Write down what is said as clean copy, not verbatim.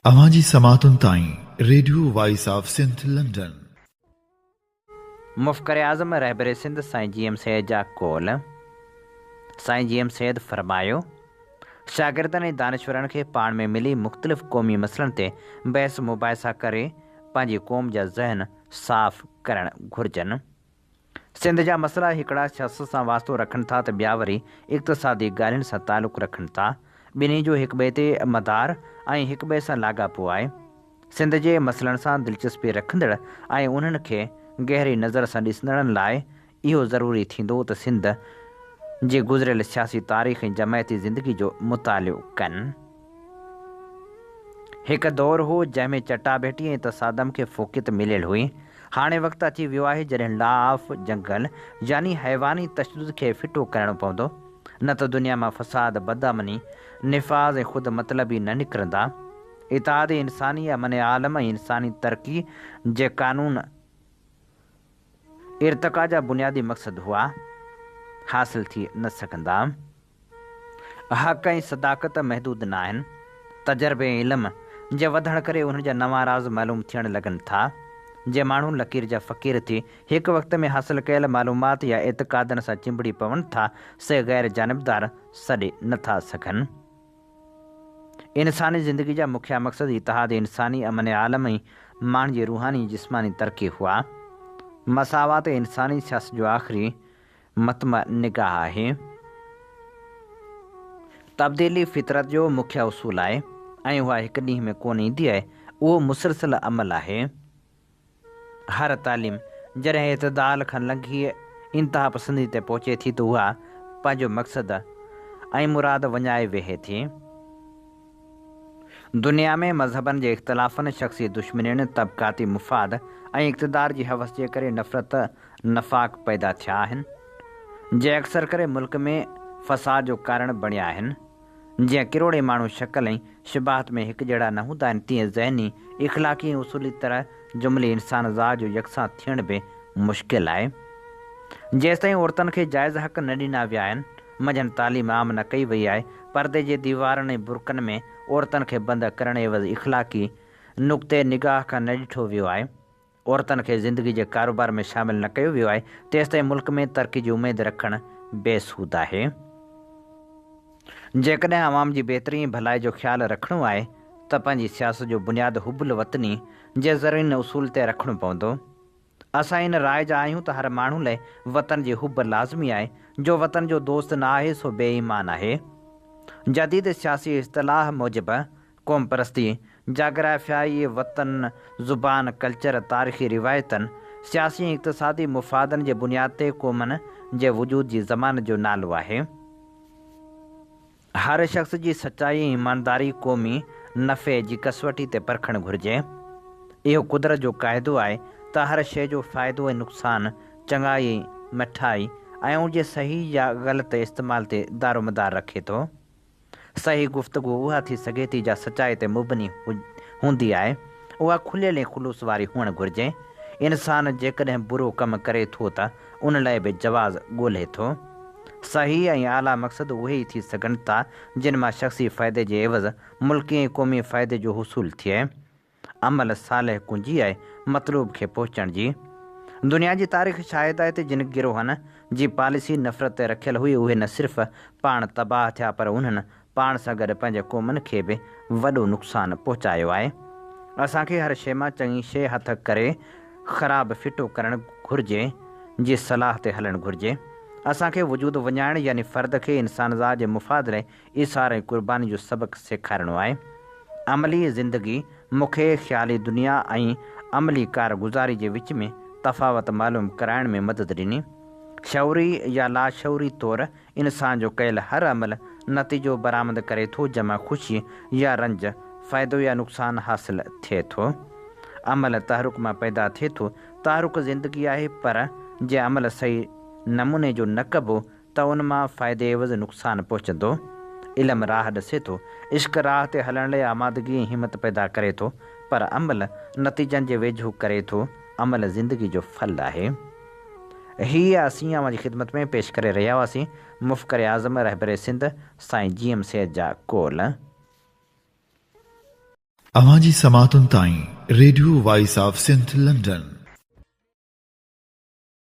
اوهان جي سماعتن تائين radio voice of Sindh London. مفڪر اعظم رهبر سنڌ سائين جي ايم سيد جا قول، سائين جي ايم سيد فرمايو، شاگردن ۽ دانشورن کي پاڻ ۾ ملي مختلف قومي مسئلن تي بحث مباحثا ڪري پنهنجي قوم جا ذهن صاف ڪرڻ گهرجن. سنڌ جا مسئلا هڪڙا سياست سان واسطو رکن ٿا ته ٻيا وري اقتصادي ڳالهين سان تعلق رکن ٿا. ٻنهي جو هڪٻئي تي مدار ۽ هڪٻئي سان لاڳاپو آهي. سنڌ جي مسئلن سان دلچسپي رکندڙ ۽ انهن کي گهري نظر سان ڏسندڙن لاء اهو ضروري ٿيندو ته سنڌ جي گذريل سياسي تاريخ ۽ جماعتي زندگي جو مطالعو ڪن. هڪ دور هو، جنهن ۾ چٽاڀيٽي ۽ تصادم کي فوقيت مليل هئي. هاڻي وقت اچي ويو آهي، جڏهن لا آف جنگل يعني حيواني تشدد کي ڦٽو ڪرڻو پوندو، نه ته دنيا مان فساد، بدامني، نفاذ ۽ خود مطلبي نه نڪرندا. اتحاد انساني، امن عالم ۽ انساني ترقي جي قانون ارتقا جا بنيادي مقصد هئا، حاصل ٿي نه سگهندا. حق ۽ صداقت محدود ناهن. تجربي ۽ علم جي وڌڻ ڪري انهن جا نوان راز معلوم ٿيڻ لڳن ٿا. جي ماڻهو لڪير جا فقير ٿي هڪ وقت ۾ حاصل ڪيل معلومات يا اعتقادن سان چنبڙي پون ٿا، سي غير جانبدار سڏي نه ٿا سگهن. انساني زندگي جا مکيه مقصد اتحاد انساني، امن عالم ۽ ماڻهن جي روحاني ۽ جسماني ترقي هئا. مساوات انساني سياست جو آخري مطمع نگاهه آهي. تبديلي فطرت جو مکيه اصول آهي ۽ اها هڪ ڏينهن ۾ ڪونه ايندي آهي، اهو مسلسل عمل آهي. هر تعليم جڏهن اعتدال کان لنگهي انتها پسندي تي پهچي ٿي ته اها پنهنجو مقصد ۽ مراد وڃائي ويهي ٿي. دنيا ۾ مذهبن جي اختلافن، شخصي دشمنين، طبقاتي مفاد ۽ اقتدار جي هوس جي ڪري نفرت، نفاق پيدا ٿيا آهن، جي اڪثر ڪري ملڪ ۾ فساد جو ڪارڻ بڻيا آهن. جيئن ڪروڙين ماڻهو شڪل ۽ شباهت ۾ هڪجهڙا نه هوندا آهن، تيئن ذهني، اخلاقي ۽ اصولي طرح جملي انسان ذات جو يڪسان ٿيڻ به مشڪل آهي. جيستائين عورتن کي جائز حق نه ڏنا ويا آهن، منجهن تعليم عام نه ڪئي وئي آهي، پردي جي ديوارن ۽ برقعن ۾ عورتن کي بند ڪرڻ عيوض اخلاقي نقطه نگاهه کان نه ڏٺو ويو آهي، عورتن کي زندگي جي ڪاروبار ۾ شامل نه ڪيو ويو آهي، تيستائين ملڪ ۾ ترقي جي اميد رکڻ بي سود آهي. جيڪڏهن عوام جي بهتري ۽ ڀلائي جو خيال رکڻو آهي ته پنهنجي سياست جو بنياد حب الوطني جي زرين اصول تي رکڻو پوندو. اسان ان راء جا آهيون ته هر ماڻهو لئه وطن جي حب لازمي آهي، جو وطن جو دوست نه آهي سو بي ايمان آهي. جديد سياسي اصطلاح موجب قومپرستي، جاگرافيائي وطن، زبان، ڪلچر، تاريخي روايتن، سياسي ۽ اقتصادي مفادن جي بنياد تي قومن جي وجود جي ضمانت جو نالو آهي. هر شخص جي سچائي ۽ ايمانداري قومي نفعي جي ڪسوٽي تي پرکڻ گهرجي. اهو قدرت جو قاعدو آهي ته هر شيء جو فائدو ۽ نقصان، چڱائي ۽ مٺائي ۽ ان جي صحيح يا غلط استعمال تي دارومدار رکي ٿو. صحيح گفتگو اها ٿي سگهي ٿي جا سچائي تي مبني هوندي آهي. اها کليل ۽ خلوص واري هئڻ گهرجي. انسان جيڪڏهن برو ڪم ڪري ٿو ته ان لاء به جواز ڳولهي ٿو. صحيح ۽ اعليٰ مقصد اهي ئي ٿي سگهن ٿا جن مان شخصي فائدي جي عيوض ملڪي ۽ قومي فائدي جو حصول ٿئي. عمل صالح ڪنجي آهي مطلوب کي پهچڻ جي. دنيا جي تاريخ شاهد آهي ته جن گروهن جي پاليسي نفرت تي رکيل هئي اهي نه صرف پاڻ تباهه ٿيا پر انهن پاڻ سان گڏ پنهنجي قومن کي به وڏو نقصان پهچايو آهي. اسان کي هر شيء مان چڱي شيء هٿ ڪري خراب ڦٽو ڪرڻ گهرجي جي صلاح تي هلڻ گهرجي. اسان کي وجود وڃائڻ يعني فرد کي انسانذات جي مفاد لاء ايثار ۽ قرباني جو سبق سيکارڻو آهي. عملي زندگي مون کي خيالي دنيا ۽ عملي ڪار گذاري جي وچ ۾ تفاوت معلوم ڪرائڻ ۾ مدد ڏني. شعوري يا لاشعوري طور انسان جو ڪيل هر عمل نتيجو برآمد ڪري ٿو جنهن مان خوشي يا رنج، فائدو يا نقصان حاصل ٿئي ٿو. عمل تحرڪ مان پيدا ٿئي ٿو. تحرڪ زندگي آهي پر جي عمل صحيح نموني جو نه ڪبو ته ان مان فائدي عيوض نقصان پهچندو. علم راهه ڏسي ٿو. عشق راهه تي هلڻ لئه آمادگي ۽ همت پيدا ڪري ٿو، پر عمل نتيجن جي ويجهو ڪري ٿو. عمل زندگي جو ڦل آهي. هي اسين اوهان جي خدمت ۾ پيش ڪري رهيا هئاسين مفڪر اعظم رهبر سنڌ سائين جي ايم سيد جا قول. اوهان جي سماعتن تائين radio voice of Sindh London.